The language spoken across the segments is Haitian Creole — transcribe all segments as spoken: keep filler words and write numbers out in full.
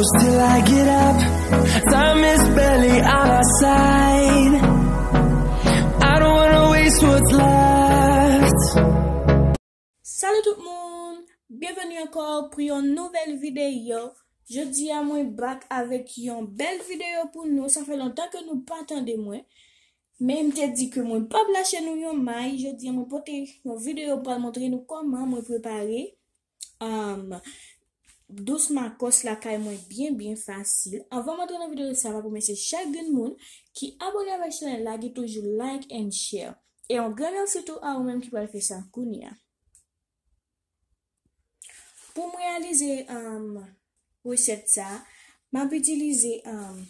Till I get up, time is barely on our side. I don't wanna waste what's left. Salut tout moun! Byenveni ankò pou yon nouvèl videyo. Jodi a mwen back avèk yon bèl videyo pou nou. Sa fè lontan ke nou pa tande mwen. Men m te di ke mwen p ap lache nou yon may. Jodi a mwen pote yon videyo pou al montre nou kòman mwen prepare um, dous makòs lakay mwen byen, byen fasil. Anvan m antre nan videyo sa, m ap remèsye chak grenn moun ki abòne avèk chanèl la, ki toujou like and share. E yon gran mèsi tou a ou menm ki pral fè sa kounye a. Pou m reyalize um, resèt sa, m ap itilize um,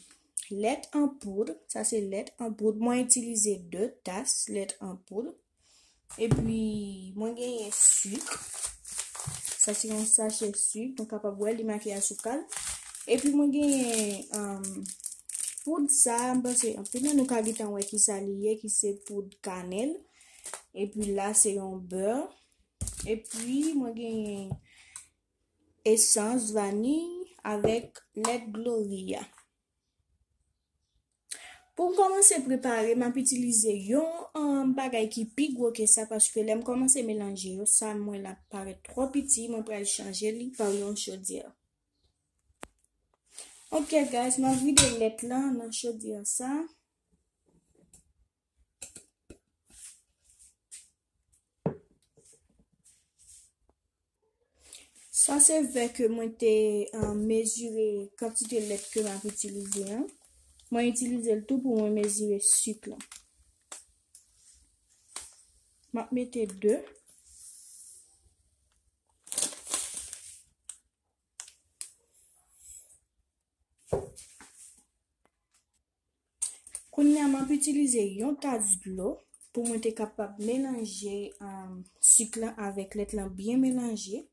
lèt an poud. Sa se lèt an poud. Mwen itilize de tas lèt an poud. Epi, mwen genyen sik. Sa se yon sachè sik. Nou kapab wè li make a soukal. Epi, mwen genyen um, poud sa. M panse anpil nan nou ka gentan wè ki sa li ye, ki se poud kanèl. Epi la, se yon bè. Epi, mwen genyen esans vaniy avèk lèt Gloria. Pou m kòmanse prepare, m ap itilize yon um, bagay ki pi gwo ke sa, paske lè m kòmanse melanje yo, sa mwen la parèt twò piti, mwen pral chanje li pa yon chodyè. Ok, guys, m ap vide lèt lan nan chodyè sa. Sa se vè ke mwen te uh, mezire kantite lèt ke m ap itilize an. Mwen itilize l tou pou mwen mezire sik lan. M ap mete de. Kounye a, m ap itilize yon tas dlo pou mwen te kapab melanje um, sik lan avèk lèt lan byen melanje.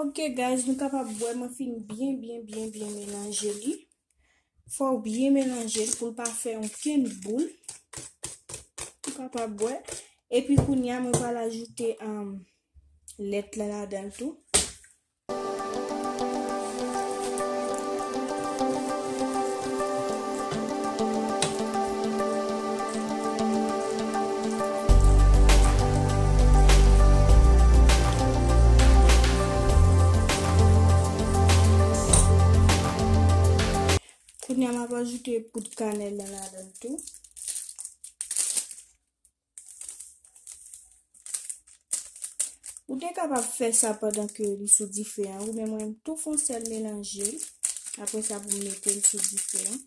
Ok, guys, nou kapab wè mwen fin byen, byen, byen, byen melanje li. Fò w byen melanje l pou l pa fè okenn boul. Ou kapab wè. Epi kounye a, mwen pral ajoute um, lèt la ladan l tou. Kounye a, m ap ajoute poud kanèl lan ladan l tou. Ou te kapab fè sa pandan ke li sou dife an, oubyen mwen tou fè yon sèl melanje l. Apre sa, pou m mete l sou dife an.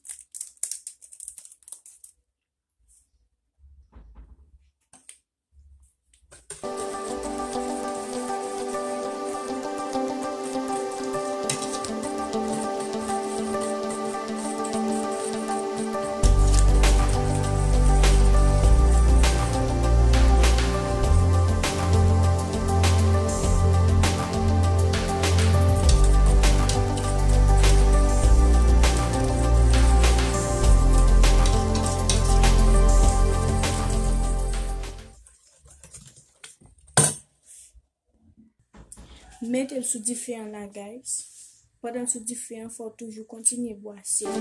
Mete l sou dife an la, guys. Pandan l sou dife an, fò w toujou kontinye bwase l.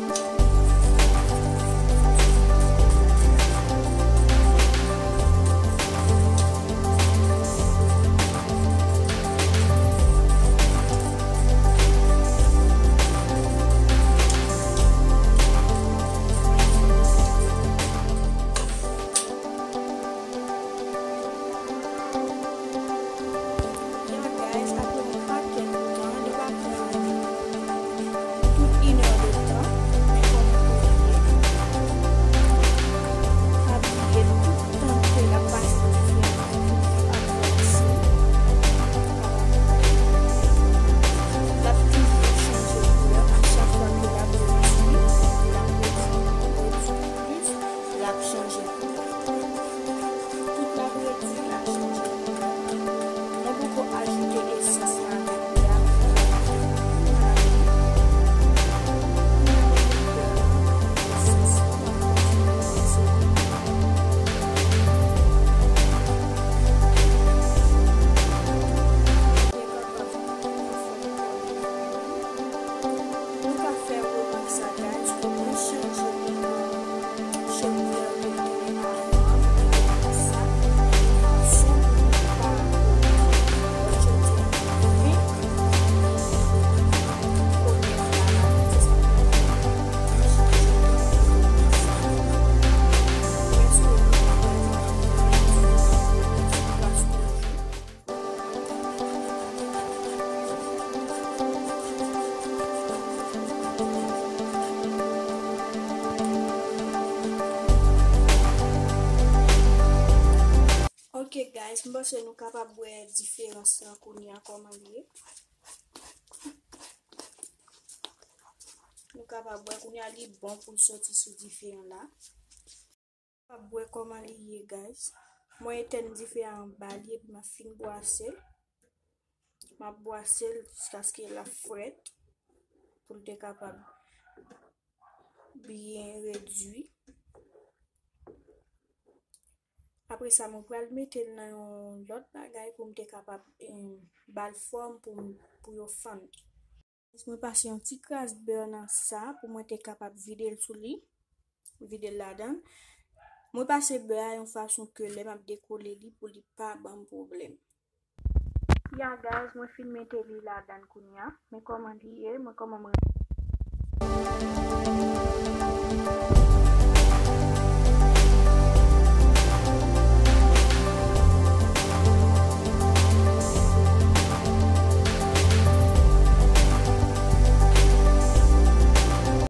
Ya, guys, apre yon pakèt tan, li pa pran tout inè de tan, men kòman pou l ye. Pa bliye tout tan ke l ap pase diferan, ap bwase. L ap toujou chanje koulè a chak fwa ke l ap bwase, l ap redui, redui plis, l ap chanje koulè. Tout l ap redui, l ap chanje koulè. Nou poko ajoute esans la avèk bè a. Nou ka fè remak sa, guys, pou mwen chanje chòdyè ke m te gen avan, m te gen sa, e fason pou nou pa lòt chòdyè an vin kote m la la, se sa k fè m chanje chòdyè an sa. Prèske nou pa wè nan ti plas toujou. Ok, guys, m panse nou kapab wè diferans lan kounye a, kòman li ye. Nou kapab wè kounye a li bon pou l soti sou dife an la. Kapab wè kòman li ye, guys. Mwen etèn dife a anba li epi m ap fin bwase l. M ap bwase l jiskaske l ap frèt pou l te kapab byen redui. Apre sa, mwen pral mete l nan yon lòt bagay pou m te kapab, em, ba l fòm pou m, pou yo fann. Mwen pase yon ti kras bè nan sa pou mwen te kapab vide l sou li, vide l ladan. Mwen pase bè a yon fason ke lè m ap dekole li pou li pa ban m pwoblèm. Ya, guys, mwen fin mete li ladan kounye a. Men kòman li ye, men kòman mwen.